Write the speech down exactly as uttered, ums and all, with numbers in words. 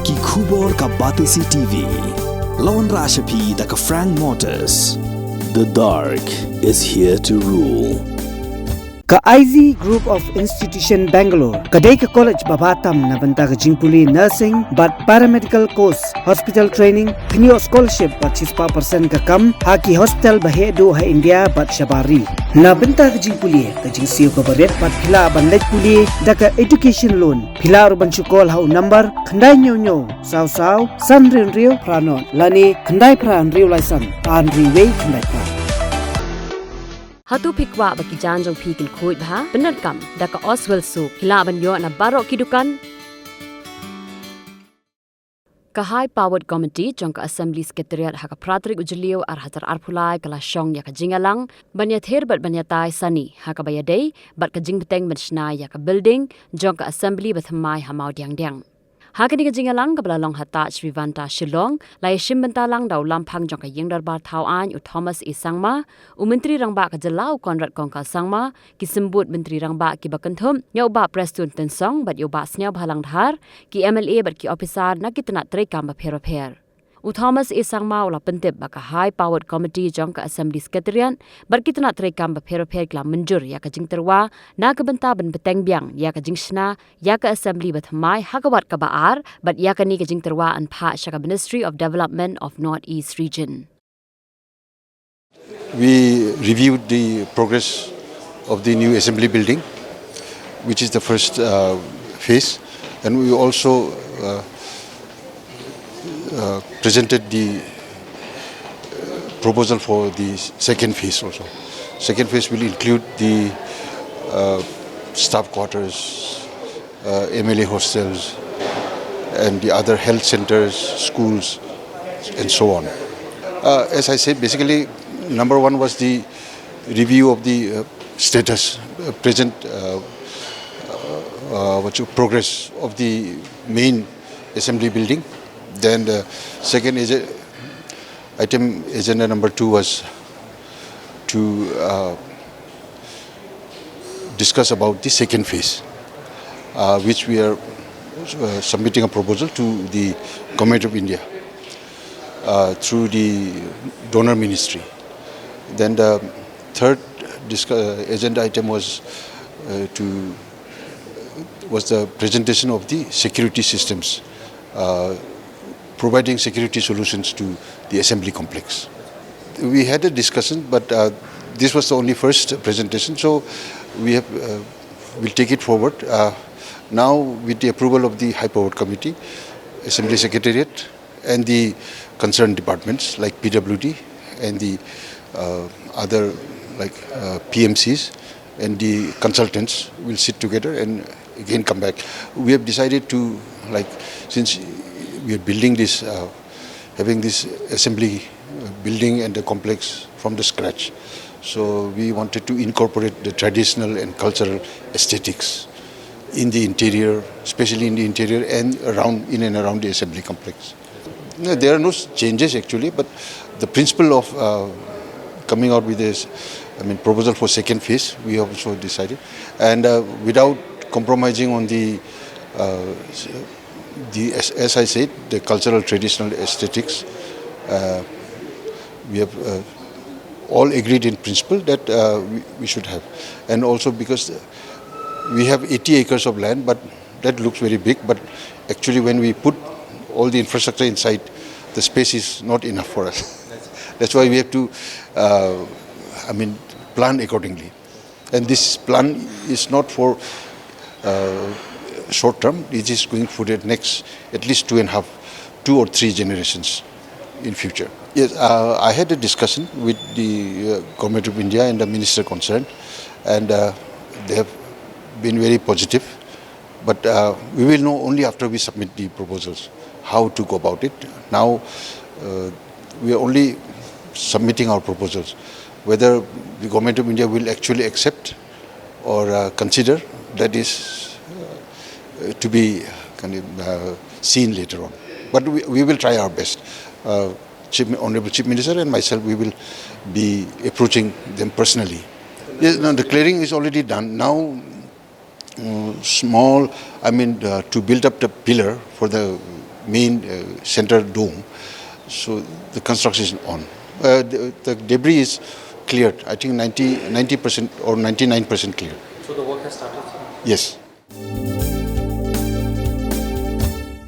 Ki khubor ka Batesi T V. La wanrah sha phi da ka Frank Motors. The dark is here to rule. Ka I Z Group of Institution Bangalore ka dei ka college ba bha tam na bynta ka jingpule nursing bad paramedical course, hospital training, pynïoh scholarship bad shispah percent ka kam ha ki hospital ba heh duh ha India bad shabar ri. Na bynta ka jingpule ka jingsiew kaba rit bad phi lah ban leit pule da ka education loan. Phi lah ruh ban shu call ha u number khyndai hynñiew hynñiew saw saw san hynriew hynriew phra nod lane khyndai phra hynriew lai san ar hynriew wei khyndai phra. Hato phi kwah ba ki jaiñ jong phi kin khuid bha? Pyndonkam da ka Oswell Soap. Phi lah ban ïoh na baroh ki dukan. Ka High Powered Committee jong ka Assembly Secretariat ha ka phra tarik u Jylliew ar hajar arphew lai ka la shong ïa ka jingïalang ban ïathir bad ban ïatai sani ha kaba ïadei bad ka jingbteng ban shna ïa ka building jong ka Assembly ba thymmai ha Mawdiangdiang. Ha kane ka jingïalang kaba la long ha Taj Vivanta Shillong, la ïashim bynta lang da u Lamphang jong ka Ïingdorbar Thaw Aiñ u Thomas E Sangma, u Myntri Rangbah ka jylla u Conrad Kongkal Sangma, ki symbud Myntri Rangbah kiba kynthup, ïa u Bah Prestone Tynsong bad ïa u Bah Sniawbhalang Dhar, ki M L A bad ki ophisar na ki tnat treikam bapher bapher. U Thomas E Sangma u la pyntip ba ka High Powered Committee jong ka Assembly Secretariat bad ki tnat treikam bapher bapher ki la mynjur ïa ka jingtyrwa na ka bynta ban bteng biang ïa ka jingshna ïa ka Assembly ba thymmai ha ka wat kaba ar bad ïa kane ka jingtyrwa yn phah sha ka Ministry of Development of North East Region. We reviewed the progress of the new assembly building, which is the first uh, phase, and we also uh, uh, presented the proposal for the second phase also. Second phase will include the uh, staff quarters, uh, M L A hostels, and the other health centers, schools, and so on. Uh, as I said, basically, number one was the review of the uh, status, uh, present uh, uh, what you, progress of the main assembly building. Then the second is a, item agenda number two was to uh, discuss about the second phase, uh, which we are uh, submitting a proposal to the Government of India uh, through the donor ministry. Then the third discuss, agenda item was uh, to was the presentation of the security systems, uh, providing security solutions to the assembly complex. We had a discussion, but uh, this was the only first presentation, so we have uh, we'll take it forward. Uh, now, with the approval of the High Powered Committee, Assembly Secretariat, and the concerned departments like P W D and the uh, other like uh, P M Cs and the consultants will sit together and again come back. We have decided to, like, since we are building this, uh, having this assembly uh, building and the complex from the scratch, so we wanted to incorporate the traditional and cultural aesthetics in the interior, especially in the interior and around, in and around the assembly complex. No, there are no changes actually, but the principle of uh, coming out with this, I mean, proposal for second phase, we have also decided, and uh, without compromising on the, uh, the as, as I said, the cultural traditional aesthetics, uh, we have uh, all agreed in principle that uh, we, we should have, and also because we have eighty acres of land, but that looks very big, but actually when we put all the infrastructure inside, the space is not enough for us. That's why we have to, uh, I mean, plan accordingly. And this plan is not for uh, short term, it is going for the next at least two and a half, two or three generations in future. Yes, uh, I had a discussion with the uh, Government of India and the minister concerned, and uh, they have been very positive. But uh, we will know only after we submit the proposals how to go about it. Now, uh, we are only submitting our proposals. Whether the Government of India will actually accept or uh, consider, that is uh, to be kind of, uh, seen later on. But we, we will try our best. Uh, Chief, Honorable Chief Minister and myself, we will be approaching them personally. Yes, now the clearing is already done. Now, uh, small, I mean, uh, to build up the pillar for the main uh, center dome. So the construction is on. Uh, the, the debris is cleared. I think ninety, ninety percent or ninety-nine percent cleared. So the work has started, sir? Yes.